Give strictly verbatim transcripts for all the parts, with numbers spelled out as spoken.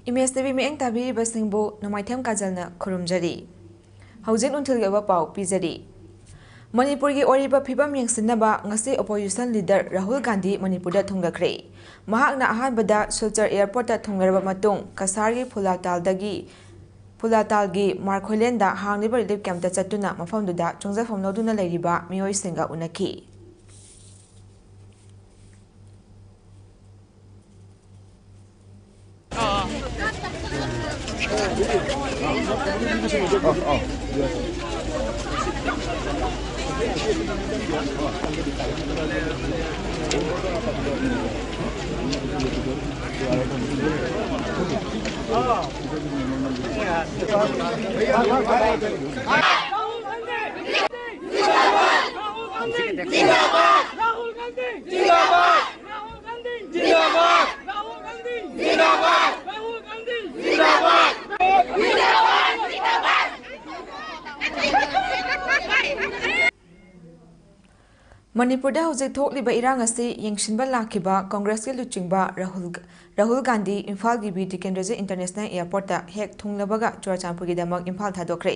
Image TV ꯃꯤꯠꯌꯦꯡ ꯇꯥꯕꯤꯔꯤꯕꯁꯤꯡꯕꯨ ꯅꯣꯡꯃꯥꯏꯊꯦꯝ ꯀꯥꯖꯜꯅ ꯈꯨꯔꯨꯝꯖꯔꯤ꯫ ꯍꯧꯖꯤꯛ ꯅꯨꯡꯊꯤꯜꯒꯤ ꯑꯣꯏꯕ ꯄꯥꯎ ꯄꯤꯖꯔꯤ꯫ ꯃꯅꯤꯄꯨꯔꯒꯤ ꯑꯣꯏꯔꯤꯕ ꯐꯤꯕꯝ ꯌꯦꯡꯁꯤꯟꯅꯕ ꯉꯁꯤ ꯑꯣꯄꯣꯖꯤꯁꯟ ꯂꯤꯗꯔ ꯔꯥꯍꯨꯜ ꯒꯥꯟꯙꯤ ꯃꯅꯤꯄꯨꯔꯗ ꯊꯨꯡꯂꯈ꯭ꯔꯦ꯫ ꯃꯍꯥꯛꯅ ꯑꯍꯥꯟꯕꯗ ꯁꯤꯜꯆꯔ ꯑꯦꯌꯔꯄꯣꯔꯠꯇ ꯊꯨꯡꯂꯔꯕ ꯃꯇꯨꯡ ꯀꯁꯥꯔꯒꯤ ꯐꯨꯂꯥꯇꯥꯜꯗꯒꯤ, ꯐꯨꯂꯥꯇꯥꯜꯒꯤ ꯃꯥꯔꯈꯣꯏꯂꯦꯟꯗ ꯍꯥꯡꯂꯤꯕ ꯔꯤꯂꯤꯐ ꯀꯦꯝꯞꯇ ꯆꯠꯇꯨꯅ ꯃꯐꯝꯗꯨꯗ ꯆꯪꯖꯐꯝ ꯂꯧꯗꯨꯅ ꯂꯩꯔꯤꯕ ꯃꯤꯑꯣꯏꯁꯤꯡꯒ ꯎꯅꯈꯤ꯫ राहुल गांधी जिंदाबाद। राहुल गांधी जिंदाबाद। राहुल गांधी जिंदाबाद। राहुल गांधी जिंदाबाद। राहुल गांधी जिंदाबाद। ꯃꯅꯤꯄꯨꯔꯗ ꯍꯧꯖꯤꯛ ꯊꯣꯛꯂꯤꯕ ꯏꯔꯥꯡ ꯑꯁꯤ ꯌꯦꯡꯁꯤꯟꯕ ꯂꯥꯛꯈꯤꯕ ꯀꯪꯒ꯭ꯔꯦꯁꯀꯤ ꯂꯨꯆꯤꯡꯕ ꯔꯥꯍꯨꯜ, ꯔꯥꯍꯨꯜ ꯒꯥꯟꯙꯤ ꯏꯝꯐꯥꯜꯒꯤ ꯕꯤꯔ ꯇꯤꯀꯦꯟꯗ꯭ꯔꯖꯤꯠ ꯏꯟꯇꯔꯅꯦꯁꯅꯦꯜ ꯑꯦꯌꯔꯄꯣꯔꯠꯇ ꯍꯦꯛ ꯊꯨꯡꯂꯕꯒ ꯆꯨꯔꯥꯆꯥꯟꯄꯨꯔꯒꯤꯗꯃꯛ ꯏꯝꯐꯥꯜ ꯊꯥꯗꯣꯛꯈ꯭ꯔꯦ꯫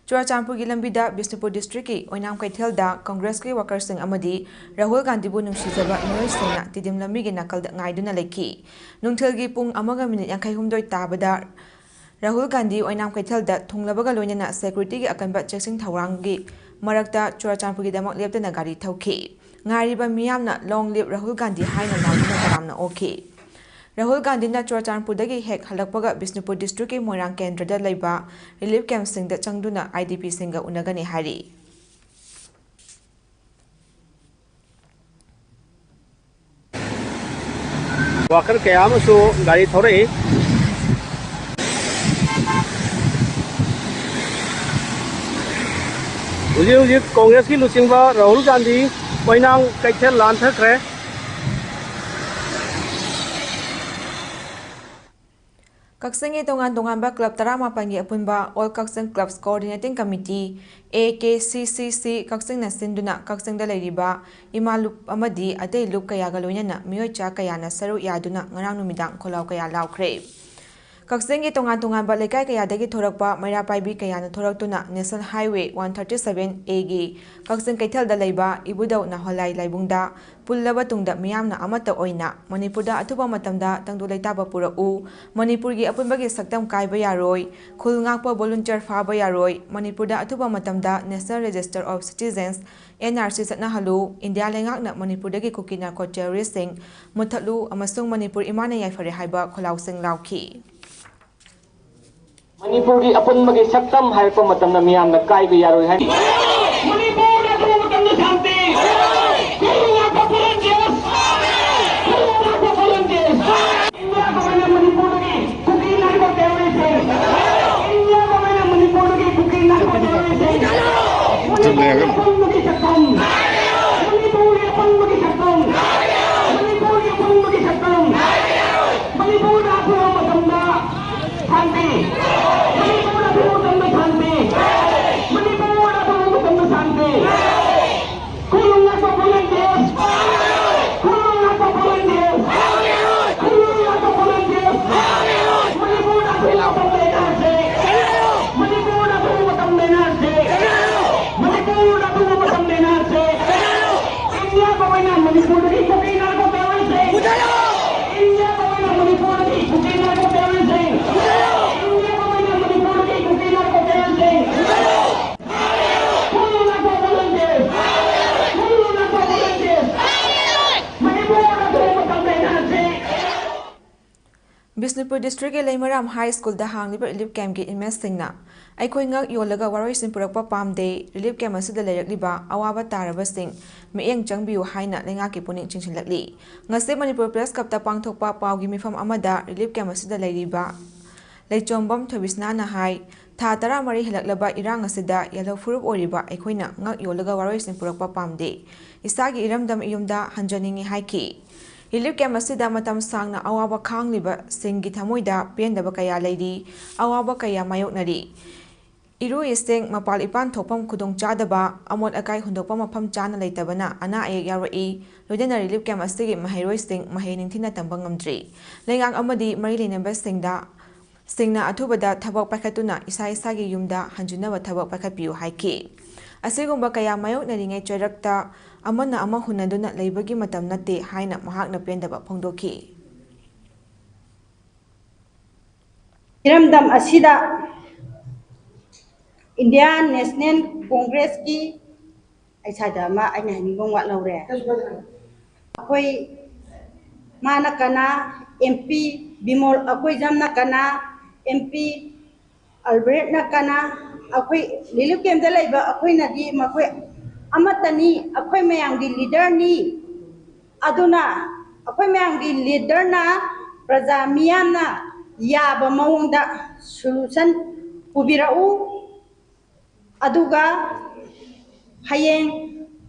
ꯆꯨꯔꯥꯆꯥꯟꯄꯨꯔꯒꯤ ꯂꯝꯕꯤꯗ ꯕꯤꯁꯅꯨꯄꯨꯔ ꯗꯤꯁꯇ꯭ꯔꯤꯛꯀꯤ ꯑꯣꯏꯅꯥꯝ ꯀꯩꯊꯦꯜꯗ ꯀꯪꯒ꯭ꯔꯦꯁꯀꯤ ꯋꯥꯀꯔꯁꯤꯡ ꯑꯃꯗꯤ ꯔꯥꯍꯨꯜ ꯒꯥꯟꯙꯤꯕꯨ ꯅꯨꯡꯁꯤꯖꯕ ꯃꯤꯑꯣꯏꯁꯤꯡꯅ ꯇꯤꯗꯤꯝ ꯂꯝꯕꯤꯒꯤ ꯅꯥꯀꯜꯗ ꯉꯥꯏꯗꯨꯅ ꯂꯩꯈꯤ꯫ ꯅꯨꯡꯊꯤꯜꯒꯤ ꯄꯨꯡ ꯑꯃꯒ ꯃꯤꯅꯤꯠ ꯌꯥꯡꯈꯩ ꯍꯨꯝꯗꯣꯏ ꯇꯥꯕꯗ ꯔꯥꯍꯨꯜ ꯒꯥꯟꯙꯤ ꯑꯣꯏꯅꯥꯝ ꯀꯩꯊꯦꯜꯗ ꯊꯨꯡꯂꯕꯒ ꯂꯣꯏꯅꯅ ꯁꯦꯀ꯭ꯌꯨꯔꯤꯇꯤꯒꯤ ꯑꯀꯟꯕ ꯆꯦꯛꯁꯤꯟ ꯊꯧꯔꯥꯡꯒꯤ ꯃꯔꯛꯇ ꯆꯨꯔꯥꯆꯥꯟꯄꯨꯔꯒꯤꯗꯃꯛ ꯂꯦꯞꯇꯅ ꯒꯥꯔꯤ ꯊꯧꯈꯤ꯫ ꯉꯥꯏꯔꯤꯕ ꯃꯤꯌꯥꯝꯅ "Long live ꯔꯥꯍꯨꯜ ꯒꯥꯟꯙꯤ" ꯍꯥꯏꯅ ꯂꯥꯎꯗꯨꯅ ꯇꯔꯥꯝꯅ ꯑꯣꯛꯈꯤ꯫ ꯔꯥꯍꯨꯜ ꯒꯥꯟꯙꯤꯅ ꯆꯨꯔꯥꯆꯥꯟꯄꯨꯔꯗꯒꯤ ꯍꯦꯛ ꯍꯜꯂꯛꯄꯒ ꯕꯤꯁꯅꯨꯄꯨꯔ ꯗꯤꯁꯇ꯭ꯔꯤꯛꯀꯤ ꯃꯣꯏꯔꯥꯡ ꯀꯦꯟꯗ꯭ꯔꯗ ꯂꯩꯕ ꯔꯤꯂꯤꯐ ꯀꯦꯝꯞꯁꯤꯡꯗ ꯆꯪꯗꯨꯅ ꯑꯥꯏ-ꯗꯤ-ꯄꯤꯁꯤꯡꯒ ꯎꯅꯒꯅꯤ ꯍꯥꯏꯔꯤ꯫ ꯋꯥꯀꯔ ꯀꯌꯥ ꯑꯃꯁꯨ ꯒꯥꯔꯤ ꯊꯧꯔꯛꯏ꯫ ꯍꯧꯖꯤꯛ ꯍꯧꯖꯤꯛ ꯀꯣꯡꯒ꯭ꯔꯦꯁꯀꯤ ꯂꯨꯆꯤꯡꯕ ꯔꯥꯍꯨꯜ ꯒꯥꯟꯙꯤ ꯑꯣꯏꯅꯥꯝ ꯀꯩꯊꯦꯜ ꯂꯥꯟꯊꯈ꯭ꯔꯦ꯫ ꯀꯛꯆꯤꯡꯒꯤ ꯇꯣꯉꯥꯟ ꯇꯣꯉꯥꯟꯕ ꯀ꯭ꯂꯕ ꯇꯔꯥꯃꯥꯄꯟꯒꯤ ꯑꯄꯨꯟꯕ All Kakching Clubs Coordinating Committee, A K C C C, ꯀꯛꯆꯤꯡꯅ ꯁꯤꯟꯗꯨꯅ ꯀꯛꯆꯤꯡꯗ ꯂꯩꯔꯤꯕ ꯏꯃꯥ ꯂꯨꯞ ꯑꯃꯗꯤ ꯑꯇꯩ ꯂꯨꯞ ꯀꯌꯥꯒ ꯂꯣꯏꯅꯅ ꯃꯤꯑꯣꯏ ꯆꯥ ꯀꯌꯥꯅ ꯁꯔꯨꯛ ꯌꯥꯗꯨꯅ ꯉꯔꯥꯡ ꯅꯨꯃꯤꯗꯥꯡ ꯈꯣꯜꯂꯥꯎ ꯀꯌꯥ ꯂꯥꯎꯈ꯭ꯔꯦ꯫ ꯀꯛꯆꯤꯡꯒꯤ ꯇꯣꯉꯥꯟ ꯇꯣꯉꯥꯟꯕ ꯂꯩꯀꯥꯏ ꯀꯌꯥꯗꯒꯤ ꯊꯣꯔꯛꯄ ꯃꯩꯔꯥ ꯄꯥꯏꯕꯤ ꯀꯌꯥꯅ ꯊꯣꯔꯛꯇꯨꯅ National Highway one thirty seven A ꯒꯤ ꯀꯛꯆꯤꯡ ꯀꯩꯊꯦꯜꯗ ꯂꯩꯕ ꯏꯕꯨꯙꯧ ꯅꯥꯍꯣꯂꯥꯏ ꯂꯥꯏꯕꯨꯡꯗ ꯄꯨꯜꯂꯕ ꯇꯨꯡꯗ ꯃꯤꯌꯥꯝꯅ ꯑꯃꯠꯇ ꯑꯣꯏꯅ ꯃꯅꯤꯄꯨꯔꯗ ꯑꯊꯨꯕ ꯃꯇꯝꯗ ꯇꯪꯗꯨ ꯂꯩꯇꯥꯕ ꯄꯨꯔꯛꯎ, ꯃꯅꯤꯄꯨꯔꯒꯤ ꯑꯄꯨꯟꯕꯒꯤ ꯁꯛꯇꯝ ꯀꯥꯏꯕ ꯌꯥꯔꯣꯏ, ꯈꯨꯜ ꯉꯥꯛꯄ volunteer ꯐꯥꯕ ꯌꯥꯔꯣꯏ, ꯃꯅꯤꯄꯨꯔꯗ ꯑꯊꯨꯕ ꯃꯇꯝꯗ National Register of Citizens, N R C ꯆꯠꯅꯍꯜꯂꯨ, ꯏꯟꯗꯤꯌꯥ ꯂꯩꯉꯥꯛꯅ ꯃꯅꯤꯄꯨꯔꯗꯒꯤ ꯀꯨꯀꯤ narco terroristꯁꯤꯡ ꯃꯨꯠꯊꯠꯂꯨ ꯑꯃꯁꯨꯡ ꯃꯅꯤꯄꯨꯔ ꯏꯃꯥꯅ ꯌꯥꯏꯐꯔꯦ ꯍꯥꯏꯕ ꯈꯣꯜꯂꯥꯎꯁꯤꯡ ꯂꯥꯎꯈꯤ꯫ ꯃꯅꯤꯄꯨꯔꯒꯤ ꯑꯄꯨꯟꯕꯒꯤ ꯁꯛꯇꯝ ꯍꯥꯏꯔꯛꯄ ꯃꯇꯝꯗ ꯃꯤꯌꯥꯝꯅ ꯀꯥꯏꯕ ꯌꯥꯔꯣꯏ ꯍꯥꯏ꯫ ꯃꯅꯤꯄꯨꯔꯗ ꯑꯊꯨꯕ ꯃꯇꯝꯗ ꯁꯥꯟꯇꯤ꯫ ꯈꯨꯜ ꯉꯥꯛꯄ volunteers꯫ ꯈꯨꯜ ꯉꯥꯛꯄ volunteers꯫ ꯏꯟꯗꯤꯌꯥ ꯒꯣꯚꯔꯟꯃꯦꯟꯠꯅ ꯃꯅꯤꯄꯨꯔꯗꯒꯤ ꯀꯨꯀꯤ narco terroristꯁꯤꯡ꯫ ꯏꯟꯗꯤꯌꯥ ꯒꯣꯚꯔꯟꯃꯦꯟꯠꯅ ꯃꯅꯤꯄꯨꯔꯗꯒꯤ ꯀꯨꯀꯤ narco terroristꯁꯤꯡ꯫ ꯃꯅꯤꯄꯨꯔꯒꯤ ꯑꯄꯨꯟꯕꯒꯤ ꯁꯛꯇꯝ꯫ ꯃꯅꯤꯄꯨꯔꯒꯤ ꯑꯄꯨꯟꯕꯒꯤ ꯁꯛꯇꯝ꯫ ꯃꯅꯤꯄꯨꯔꯒꯤ ꯑꯄꯨꯟꯕꯒꯤ ꯁꯛꯇꯝ꯫ ꯃꯅꯤꯄꯨꯔꯗ ꯑꯊꯨꯕ ꯃꯇꯝꯗ ꯁꯥꯟꯇꯤ꯫ ꯃꯅꯤꯄꯨꯔꯗ ꯑꯊꯨꯕ ꯃꯇꯝꯗ ꯁꯥꯟꯇꯤ꯫ ꯃꯅꯤꯄꯨꯔꯗ ꯑꯊꯨꯕ ꯃꯇꯝꯗ ꯁꯥꯟꯇꯤ꯫ ꯈꯨꯜ ꯉꯥꯛꯄ volunteers꯫ ꯈꯨꯜ ꯉꯥꯛꯄ volunteers꯫ ꯈꯨꯜ ꯉꯥꯛꯄ volunteers꯫ ꯃꯅꯤꯄꯨꯔꯗ ꯑꯊꯨꯕ ꯃꯇꯝꯗ N R C꯫ ꯃꯅꯤꯄꯨꯔꯗ ꯑꯊꯨꯕ ꯃꯇꯝꯗ N R C꯫ ꯃꯅꯤꯄꯨꯔꯗ ꯑꯊꯨꯕ ꯃꯇꯝꯗ N R C꯫ ꯏꯟꯗꯤꯌꯥ ꯒꯣꯚꯔꯟꯃꯦꯟꯠꯅ ꯃꯅꯤꯄꯨꯔꯗꯒꯤ ꯀꯨꯀꯤ narco terroristꯁꯤꯡ꯫ ꯏꯟꯗꯤꯌꯥ ꯒꯣꯚꯔꯟꯃꯦꯟꯠꯅ ꯃꯅꯤꯄꯨꯔꯗꯒꯤ ꯀꯨꯀꯤ narco terroristꯁꯤꯡ꯫ ꯏꯟꯗꯤꯌꯥ ꯒꯣꯚꯔꯟꯃꯦꯟꯠꯅ ꯃꯅꯤꯄꯨꯔꯗꯒꯤ ꯀꯨꯀꯤ narco terroristꯁꯤꯡ꯫ ꯈꯨꯜ ꯉꯥꯛꯄ volunteers꯫ ꯈꯨꯜ ꯉꯥꯛꯄ volunteers꯫ ꯃꯅꯤꯄꯨꯔꯗ ꯑꯊꯨꯕ ꯃꯇꯝꯗ N R C꯫ ꯕꯤꯁꯅꯨꯄꯨꯔ districtꯀꯤ ꯂꯩꯃꯔꯥꯝ High Schoolꯗ ꯍꯥꯡꯂꯤꯕ relief campꯀꯤ inmateꯁꯤꯡꯅ ꯑꯩꯈꯣꯏ ꯉꯛ ꯌꯣꯜꯂꯒ ꯋꯥꯔꯣꯏꯁꯤꯟ ꯄꯨꯔꯛꯄ ꯄꯥꯝꯗꯦ, relief camp ꯑꯁꯤꯗ ꯂꯩꯔꯛꯂꯤꯕ ꯑꯋꯥꯕ ꯇꯥꯔꯕꯁꯤꯡ ꯃꯤꯠꯌꯦꯡ ꯆꯪꯕꯤꯌꯨ ꯍꯥꯏꯅ ꯂꯩꯉꯥꯛꯀꯤ ꯄꯨꯛꯅꯤꯡ ꯆꯤꯡꯁꯤꯜꯂꯛꯂꯤ꯫ ꯉꯁꯤ ꯃꯅꯤꯄꯨꯔ Press Clubꯇ ꯄꯥꯡꯊꯣꯛꯄ ꯄꯥꯎꯒꯤ ꯃꯤꯐꯝ ꯑꯃꯗ relief camp ꯑꯁꯤꯗ ꯂꯩꯔꯤꯕ ꯂꯩꯆꯣꯝꯕꯝ ꯊꯣꯏꯕꯤꯁꯅꯥꯅ ꯍꯥꯏ, ꯊꯥ ꯇꯔꯥꯃꯔꯤ ꯍꯦꯜꯂꯛꯂꯕ ꯏꯔꯥꯡ ꯑꯁꯤꯗ ꯌꯦꯜꯍꯧ ꯐꯨꯔꯨꯞ ꯑꯣꯏꯔꯤꯕ ꯑꯩꯈꯣꯏꯅ ꯉꯛ ꯌꯣꯜꯂꯒ ꯋꯥꯔꯣꯏꯁꯤꯟ ꯄꯨꯔꯛꯄ ꯄꯥꯝꯗꯦ꯫ ꯏꯁꯥꯒꯤ ꯏꯔꯝꯗꯝ ꯏꯌꯨꯝꯗ ꯍꯟꯖꯅꯤꯡꯏ ꯍꯥꯏꯈꯤ꯫ Relief camp ꯑꯁꯤꯗ ꯃꯇꯝ ꯁꯥꯡꯅ ꯑꯋꯥꯕ ꯈꯥꯡꯂꯤꯕꯁꯤꯡꯒꯤ ꯊꯃꯣꯏꯗ ꯄꯦꯟꯗꯕ ꯀꯌꯥ ꯂꯩꯔꯤ, ꯑꯋꯥꯕ ꯀꯌꯥ ꯃꯥꯌꯣꯛꯅꯔꯤ꯫ ꯏꯔꯨ ꯏꯁꯤꯡ, ꯃꯄꯥꯜ ꯏꯄꯥꯟ ꯊꯣꯛꯐꯝ ꯈꯨꯗꯣꯡꯆꯥꯗꯕ, ꯑꯃꯣꯠ ꯑꯀꯥꯏ ꯍꯨꯟꯗꯣꯛꯄ ꯃꯐꯝ ꯆꯥꯅ ꯂꯩꯇꯕꯅ ꯑꯅꯥ ꯑꯌꯦꯛ ꯌꯥꯎꯔꯛꯏ꯫ ꯂꯣꯏꯅꯅ relief camp ꯑꯁꯤꯒꯤ ꯃꯍꯩꯔꯣꯏꯁꯤꯡ ꯃꯍꯩ ꯅꯤꯡꯊꯤꯅ ꯇꯝꯕ ꯉꯝꯗ꯭ꯔꯤ꯫ ꯂꯩꯉꯥꯛ ꯑꯃꯗꯤ ꯃꯔꯤ ꯂꯩꯅꯕꯁꯤꯡꯗ ꯁꯤꯡꯅ ꯑꯊꯨꯕꯗ ꯊꯕꯛ ꯄꯥꯏꯈꯠꯇꯨꯅ ꯏꯁꯥ ꯏꯁꯥꯒꯤ ꯌꯨꯝꯗ ꯍꯟꯖꯤꯟꯅꯕ ꯊꯕꯛ ꯄꯥꯏꯈꯠꯄꯤꯌꯨ ꯍꯥꯏꯈꯤ꯫ ꯑꯁꯤꯒꯨꯝꯕ ꯀꯌꯥ ꯃꯥꯌꯣꯛꯅꯔꯤꯉꯩ ꯆꯩꯔꯛꯇ ꯑꯃꯅ ꯑꯃ ꯍꯨꯟꯅꯗꯨꯅ ꯂꯩꯕꯒꯤ ꯃꯇꯝ ꯅꯠꯇꯦ ꯍꯥꯏꯅ ꯃꯍꯥꯛꯅ ꯄꯦꯟꯗꯕ ꯐꯣꯡꯗꯣꯛꯈꯤ꯫ ꯏꯔꯝꯗꯝ ꯑꯁꯤꯗ Indian National Congressꯀꯤ ꯑꯩ ꯁ꯭ꯋꯥꯏꯗ ꯑꯃ ꯑꯩꯅ ꯍꯥꯏꯅꯤꯡꯕ ꯑꯃ ꯋꯥꯠꯍꯧꯔꯦ꯫ ꯑꯩꯈꯣꯏ ꯃꯥꯅ ꯀꯅꯥ, MP ꯕꯤꯃꯣꯜ ꯑꯀꯣꯏꯖꯝꯅ ꯀꯅꯥ, MP ꯑꯜꯕ꯭ꯔꯦꯠꯅ ꯀꯅꯥ, ꯑꯩꯈꯣꯏ relief campꯇ ꯂꯩꯕ ꯑꯩꯈꯣꯏꯅꯗꯤ ꯃꯈꯣꯏ ꯑꯃꯠꯇꯅꯤ, ꯑꯩꯈꯣꯏ ꯃꯌꯥꯝꯒꯤ leaderꯅꯤ꯫ ꯑꯗꯨꯅ ꯑꯩꯈꯣꯏ ꯃꯌꯥꯝꯒꯤ leaderꯅ ꯄ꯭ꯔꯖꯥ ꯃꯤꯌꯥꯝꯅ ꯌꯥꯕ ꯃꯑꯣꯡꯗ solution ꯄꯨꯕꯤꯔꯛꯎ꯫ ꯑꯗꯨꯒ ꯍꯌꯦꯡ,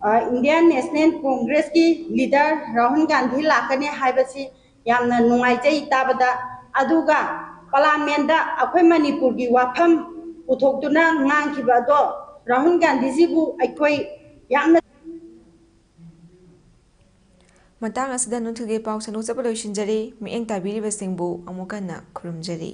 ꯑ, Indian National Congressꯀꯤ leader Rahul Gandhi ꯂꯥꯛꯀꯅꯤ ꯍꯥꯏꯕꯁꯤ ꯌꯥꯝꯅ ꯅꯨꯡꯉꯥꯏꯖꯩ ꯇꯥꯕꯗ꯫ ꯑꯗꯨꯒ parliamentꯇ ꯑꯩꯈꯣꯏ ꯃꯅꯤꯄꯨꯔꯒꯤ ꯋꯥꯐꯝ ꯄꯨꯊꯣꯛꯇꯨꯅ ꯉꯥꯡꯈꯤꯕ ꯑꯗꯣ ꯔꯥꯍꯨꯜ ꯒꯥꯟꯙꯤꯖꯤꯕꯨ ꯑꯩꯈꯣꯏ ꯌꯥꯝꯅ ꯃꯇꯥꯡ ꯑꯁꯤꯗ ꯅꯨꯡꯊꯤꯜꯒꯤ ꯄꯥꯎ ꯁꯟꯗꯣꯛꯆꯕ ꯂꯣꯏꯁꯤꯟꯖꯔꯤ꯫ ꯃꯤꯠꯌꯦꯡ ꯇꯥꯕꯤꯔꯤꯕꯁꯤꯡꯕꯨ ꯑꯃꯨꯛ ꯍꯟꯅ ꯈꯨꯔꯨꯝꯖꯔꯤ꯫